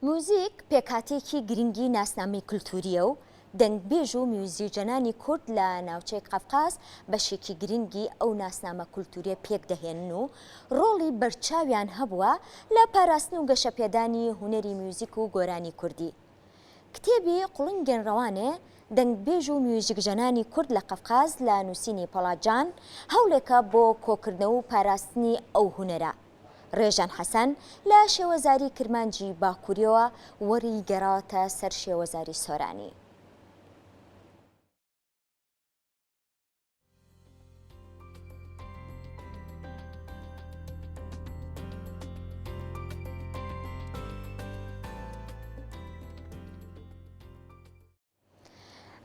موزیک پێکهاتەیەکی گرنگی ناسنامەی کولتوورییە و دەنگبێژ و میوزیکژەنانی کورد لە ناوچەی قەفقاز بەشێکی گرنگی ئەو ناسنامە کولتوورییە پێکدەهێنن و ڕۆڵی بەرچاویان هەبووە لە پاراستن و گەشەپێدانی هونەری میوزیک و گۆرانی کوردی. کتێبی قوڵنگێن ڕەوانێ، دەنگبێژ و میوزیکژەنانی کورد لە قەفقاز لە نووسینی پۆڵاد جان، هەوڵێکە بۆ کۆکردنەوە و پاراستنی ئەو هونەرە. ڕێژان حەسەن لە شێوەزاری کرمانجی باکووریەوە وەری گەڕاوەتە سەر شێوەزاری سۆرانی.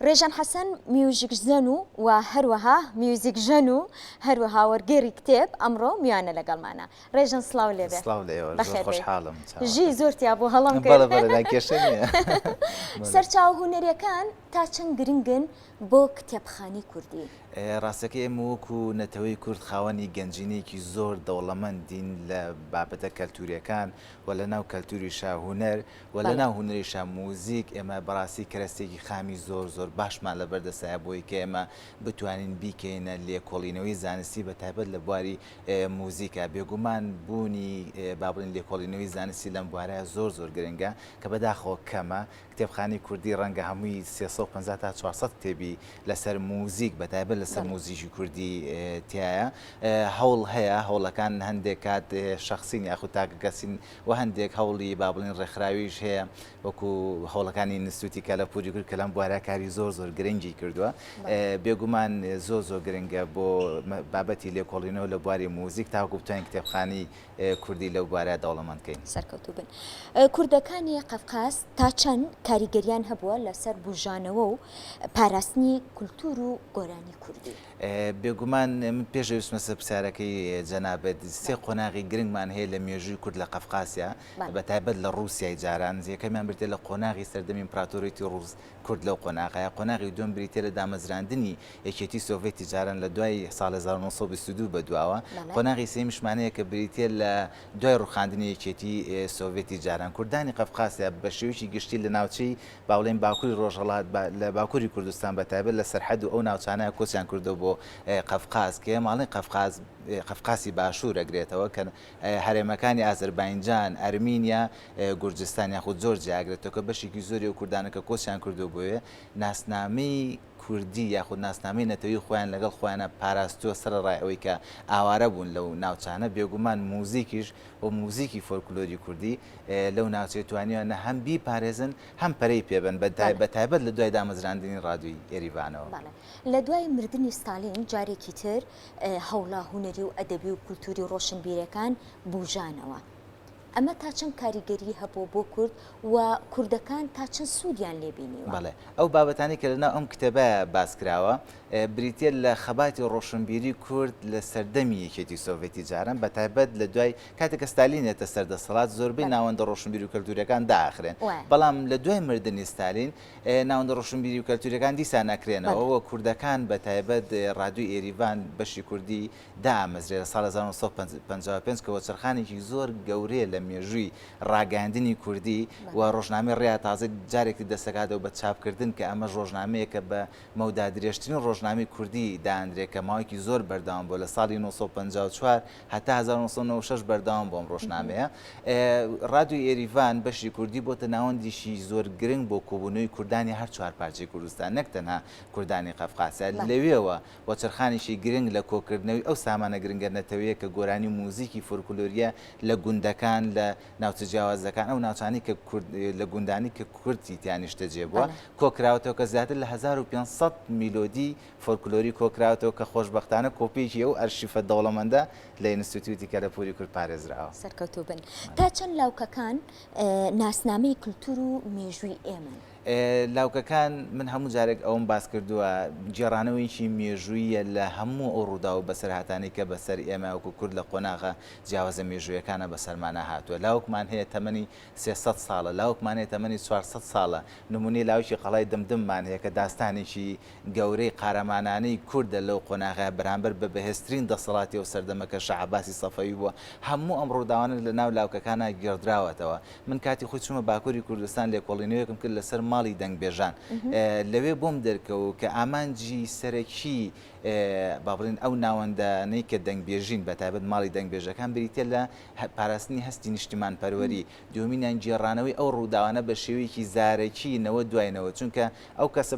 ڕێژان حەسەن میوزیکژەن و و هەروەها میوزیکژەن و هەروەها وەرگێری کتێب ئەمڕۆ میوانە لەگەڵمانە ڕێژەن سڵاو لێبێ سڵاو لە ئێوە زۆر خۆشحاڵم ژی زۆر تیا بوو هەڵەم کرد بەڵێ بەڵێ لا کێشە نییە سەرچاوە هونەریەکان تا چەند گرنگن بۆ کتێبخانەی کوردی؟ ڕاستەکەی ئێمە وەکو نەتەوەی کورد خاوەنی گەنجینەیەکی زۆر دەوڵەمەندین لە بابەتە کەلتوریەکان و لە ناو کەلتوریشا هونەر و لە ناو هونەریشا موزیک، ئێمە بەڕاستی کەرەستەیەکی خامی زۆر زۆر باشمان لە بەردەستایە بۆی کە ئێمە بتوانین بیکەینە لێکۆڵینەوەی زانستی بە تایبەت لە بواری موزیکا، بێگومان بوونی با بڵێین لێکۆڵینەوەی زانستی لەم بوارە زۆر زۆر گرنگە کە بەداخەوە کەمە، کتێبخانەی کوردی ڕەنگە هەمووی 350 تا 400 کتێبی لەسەر موزیک بە تایبەت لەسەر موزیکی کوردی تیایە، هەوڵ هەیە، هەوڵەکان هەندێک کات شەخسین یاخود تاکەکەسین و هەندێک هەوڵی با بڵێین ڕێکخراویش هەیە وەکو هەوڵەکانی ئینستیتوتی کەلەپوری کورد کە لەم بوارە کاری زۆر زۆر گرنگی کردووە بێگومان زۆر زۆر گرنگە بۆ بابەتی لێکۆڵینەوە لە بواری موزیک تاوەکو بتوانین کتێبخانەی کوردی لەو بوارە دەوڵەمەند کەین. سەرکەوتوو بن. کوردەکانی قەفقاز تا چەند کاریگەریان هەبووە لەسەر بوژانەوە و پاراستنی کولتوور و گۆرانی کوردی؟ بێگومان من پێش ئەوەی بچمە سەر پرسیارەکەی جەنابت، سێ قۆناغی گرنگمان هەیە لە مێژووی کورد لە قەفقاسیا، بە تایبەت لە ڕووسیای جاران، یەکەمیان بریتیە لە قۆناغی سەردەمی ئیمپراتۆریەتی ڕووس، کورد لەو قۆناغەیە، قۆناغی دووەم بریتیە لە دامەزراندنی یەکێتی سۆڤێتی جاران لە دوای ساڵ 1922 بە دواوە، قۆناغی سێیەمیشمان هەیە کە بریتیە لە دوای ڕووخاندنی یەکێتی سۆڤێتی جاران. کوردانی قەفقاسیا بە شێوەیەکی گشتی لە ناوچەی با بڵێین باکوری ڕۆژهەڵات لە باکوری کوردستان بە تایبەت لە سەرحەد و ئەو ناوچانە کۆچیان کردووە بۆ قەفقاز کە ئێمە ئەڵێین قەفقاز قەفقاسی باشوور ئەگرێتەوە کە هەرێمەکانی ئازەرباینجان، ئەرمینیا، گورجستان یاخود جۆرجیا ئەگرێتەوە کە بەشێکی زۆری ئەو کوردانە کە کۆچیان کردووە بۆیە ناسنامەی کوردی یاخود ناسنامەی نەتەوەی خۆیان لەگەڵ خۆیانا پاراستووە سەرەڕای ئەوەی کە ئاوارە بوون لەو ناوچانە بێگومان موزیکیش و موزیکی فۆلکلۆری کوردی لەو ناوچەیە توانیویانە هەم بیپارێزن هەم پەرەی پێ بەن بە تایبەت لە دوای دامەزراندنی ڕادیۆی ئێریڤانەوە. بەڵێ. لە دوای مردنی ستالین جارێکی تر هەوڵە هونەری و ئەدەبی و کولتووری ڕۆشنبیرەکان بووژانەوە. ئەمە تا چەند کاریگەری هەبووە بۆ کورد و کوردەکان تا چەند سوودیان لێ بینیوە؟ بەڵێ. ئەو بابەتانەی کە لەناو ئەم کتێبە باس کراوە، بریتییە لە خەباتی ڕۆشنبیری کورد لە سەردەمی یەکێتی سۆڤێتی جاران، بە تایبەت لە دوای کاتێک کە ستالین یەتە سەر دەسەڵات زۆربەی ناوەندە ڕۆشنبیری و کەلتوورییەکان دائەخرێن، بەڵام لە دوای مردنی ستالین ناوەندە ڕۆشنبیری و کەلتوورییەکان دیسان ئەکرێنەوە و کوردەکان بە تایبەت ڕادیۆی ئێریڤان بەشی کوردی دامەزرێ لە ساڵی 1955 کە وەچەرخانێکی زۆر گەورەیە لە مێژووی ڕاگەیاندنی کوردی و ڕۆژنامەی ڕێیا تازە جارێکی دەستەکاتەوە بە چاپکردن کە ئەمەش ڕۆژنامەیەکە بە مەودا درێژترین ڕۆژنامەی کوردی دانرێ کە ماوەیەکی زۆر بەردەوام بووە لە ساڵی 1954 هەتا 1996 بەردەوام بووە ئەم ڕۆژنامەیە. ڕادیۆی ئێریڤان بەشی کوردی بۆتە ناوەندێکی زۆر گرنگ بۆ کۆبوونەوەی کوردانی هەر چوار پارچەی کوردستان نەک تەنها کوردانی قەفقاسیا لەوێوە وەچەرخانێکی گرنگ لە کۆکردنەوەی ئەو سامانە گرنگە نەتەوەیە کە گۆرانی و موزیکی فۆلکلۆرییە لە گوندەکان لە ناوچە جیاوازەکان ئەو ناوچانەی کە کورد لە گوندانی کە کوردی تیا نیشتەجێ بووە کۆکراوەتەوە کە زیاتر لە 1500 میلۆدی فۆلکلۆری کۆکراوەتەوە کە خۆشبەختانە کۆپییەکی ئەو ئەرشیفە دەوڵەمەندە لە ئینستیتیوتی کەلەپووری کورد پارێزراوە. سەرکەوتوو بن. تا چەند لاوکەکان ناسنامەی کلتور و مێژووی ئێمەن؟ لاوکەکان من هەموو جارێک ئەوەم باس کردووە گێڕانەوەیەکی مێژووییە لە هەموو ئەو ڕووداو و بەسەرهاتانەی کە بەسەر ئێمە وەکو کورد لە قۆناغە جیاوازە مێژوویەکانا بەسەرمانا هاتووە. لاوکمان هەیە تەمەنی 300 ساڵە، لاوکمان هەیە تەمەنی 400 ساڵە، نموونەی لاوکی قەڵای دمدممان هەیە کە داستانێکی گەورەی قارەمانانەی کوردە لەو قۆناغەیا بەرامبەر بە بەهێزترین دەسەڵاتی ئەو سەردەمە کە شا عەباسی سەفەوی بووە، هەموو ئەم ڕووداوانە لە ناو لاوکەکانا گێڕدراوەتەوە. من کاتی خۆی چوومە باکووری کوردستان لێکۆڵینەوەیەکم کرد لەسەر ماڵی دەنگبێژان. لەوێ بۆم دەرکەوت کە ئامانجی سەرەکی با بڵێین ئەو ناوەندانەی کە دەنگبێژین بە تایبەت ماڵی دەنگبێژەکان بریتیە لە پاراستنی هەستی نیشتیمانپەروەری، دووەمینیان گێڕانەوەی ئەو ڕووداوانە بە شێوەیەکی زارەکی نەوە دوای نەوە، چونکە ئەو کەسە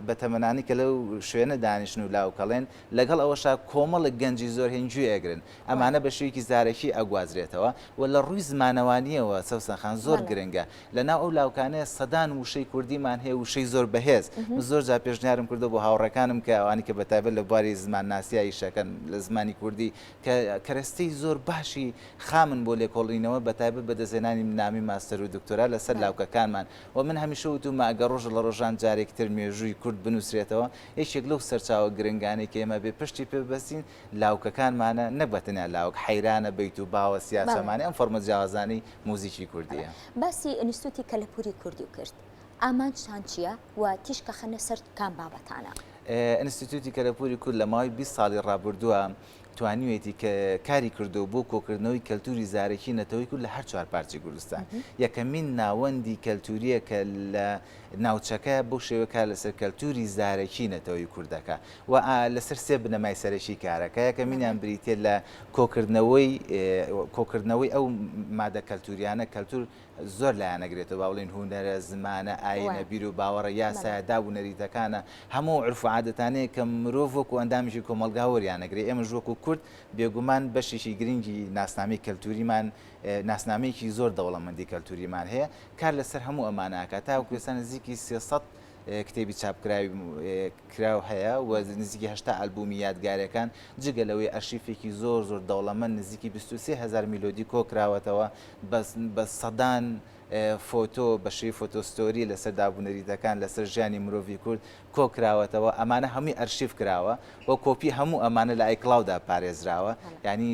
بەتەمەنانەی کە لەو شوێنە دانیشن و لاوکەڵێن، لەگەڵ ئەوەشا کۆمەڵێک گەنجی زۆر هەن گوێ ئەگرن، ئەمانە بە شێوەیەکی زارەکی ئەگوازرێتەوە و لە ڕووی زمانەوانییەوە سەوسەن خان زۆر گرنگە، لە ناو ئەو لاوکانەیە سەدان وشەی کوردیمان هەیە وشەی زۆر بەهێز، من زۆر جار پێشنیارم کردووە بۆ هاوڕێکانم کە ئەوانەی کە بە تایبەت لە بواری زمانناسیا ئیش ئەکەن لە زمانی کوردی کە کەرەستەی زۆر باشی خامن بۆ لێکۆڵینەوە بە تایبەت بەدەستهێنانی نامی ماستەر و دکتۆرا لەسەر لاوکەکانمان و من هەمیشە وتوومە ئەگەر ڕۆژ لە ڕۆژان جارێکی تر مێژووی کورد بنووسرێتەوە یەکێک لەو سەرچاوە گرنگانەی کە ئێمە بێ پشتی پێ ببەستین لاوکەکانمانە نەک بە تەنیا لاوک حەیرانە بەیت و باوە سیاچەمانە ئەم فۆرمە جیاوازانەی موزیکی کوردییە. باسی ئینستوتی کەلەپووری کوردیو کرد ئامانجتان چییە و تیشک ئەخەنە سەر کام بابەتانە؟ ئینستیتوتی کەلەپووری کورد لە ماوەی 20 ساڵی ڕابردووە توانیویەتی کە کاری کردووە بۆ کۆکردنەوەی کەلتوری زارەکی نەتەوەی کورد لە هەر چوار پارچەی کوردستان. یەکەمین ناوەندی کەلتورییە کە لە ناوچەکە بەو شێوەیە کار لەسەر کەلتوری زارەکی نەتەوەی کورد دەکا و لەسەر سێ بنەمای سەرەکی کارەکە، یەکەمینیان بریتییە لە کۆکردنەوەی کۆکردنەوەی ئەو مادە کەلتوریانە، کەلتور زۆر لایەن ئەگرێتەوە با بڵێین هونەرە، زمانە، ئایینە، بیر و باوەڕە، یاسایە، داب و نەریتەکانە، هەموو ئەو عورف و عادەتانەیە کە مرۆڤ وەکو ئەندامێکی کۆمەڵگا وەریانەگرێ، ئێمەش وەکو کورد بێگومان بەشێکی گرنگی ناسنامەی کەلتوریمان، ناسنامەیەکی زۆر دەوڵەمەندی کەلتوریمان هەیە، کار لەسەر هەموو ئەمانە ئەکات، تاوەکو ئێستا نزیکی 300 کتێبی چاپکراوی کراو هەیە و نزیکی 80 ئەلبومی یادگاریەکان، جگە لەوەی ئەرشیفێکی زۆر زۆر دەوڵەمەند نزیکی 23 هەزار میلۆدی کۆکراوەتەوە بە سەدان فۆتۆ بە شێوەی photo story لەسەر دابونەریتەکان لەسەر ژیانی مرۆڤی کورد کۆکراوەتەوە، ئەمانە هەمووی ئەرشیف کراوە و کۆپی هەموو ئەمانە لە iCloud دا پارێزراوە، یانی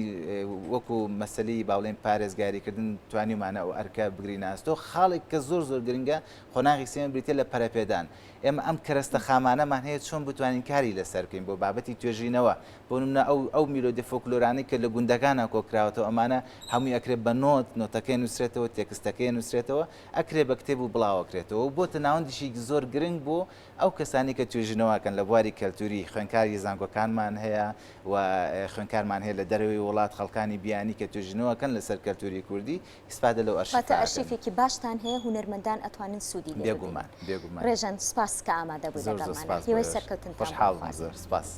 وەکو مەسەلەی با بڵێین پارێزگاریکردن توانیومانە ئەو ئەرکە بگرینە ئەستۆ. خاڵێک کە زۆر زۆر گرنگە قۆناغی سێیەم بریتیە لە پەرەپێدان، ئێمە ئەم کەرەستە خامانەمان هەیە چۆن بتوانین کاری لەسەر بکەین بۆ بابەتی توێژینەوە، بۆ نمونە ئەو ئەو میلۆدیە فۆکلۆرانەی کە لە گوندەکانا کۆکراوەتەوە ئەمانە هەمووی ئەکرێ بە نۆت، نۆتەکەی نوسرێتەوە، تێکستەکەی نوسرێتەوە، ئەکرێ بە کتێب و بڵاوەکرێتەوە و بۆتە ناوەندیکی زۆر گرنگ بۆ ئەو کەسانەی کە توێژینەوە ئەکەن لە بواری کەلتوری، خوێندکاری زانکۆکانمان هەیە و خوێندکارمان هەیە لە دەرەوەی وڵات خەڵکانی بیانی کە توێژینەوە ئەکەن لەسەر کەلتوری کوردی ئیسفادە لەو ئەرشیفە واتە ئەرشیفێکی باشتان هەیە هونەرمەندان ئەتوانن سوودی لێ ببینن. بێگومان بێگومان. ڕێژان سوپاس کە ئامادە بووی زۆر زۆر لەگەڵمانا سوپاس بۆ هیوای ئێوەش سەرکەوتنتان بۆ خۆشحاڵ بووم ئەخوازم. زۆر سوپاس.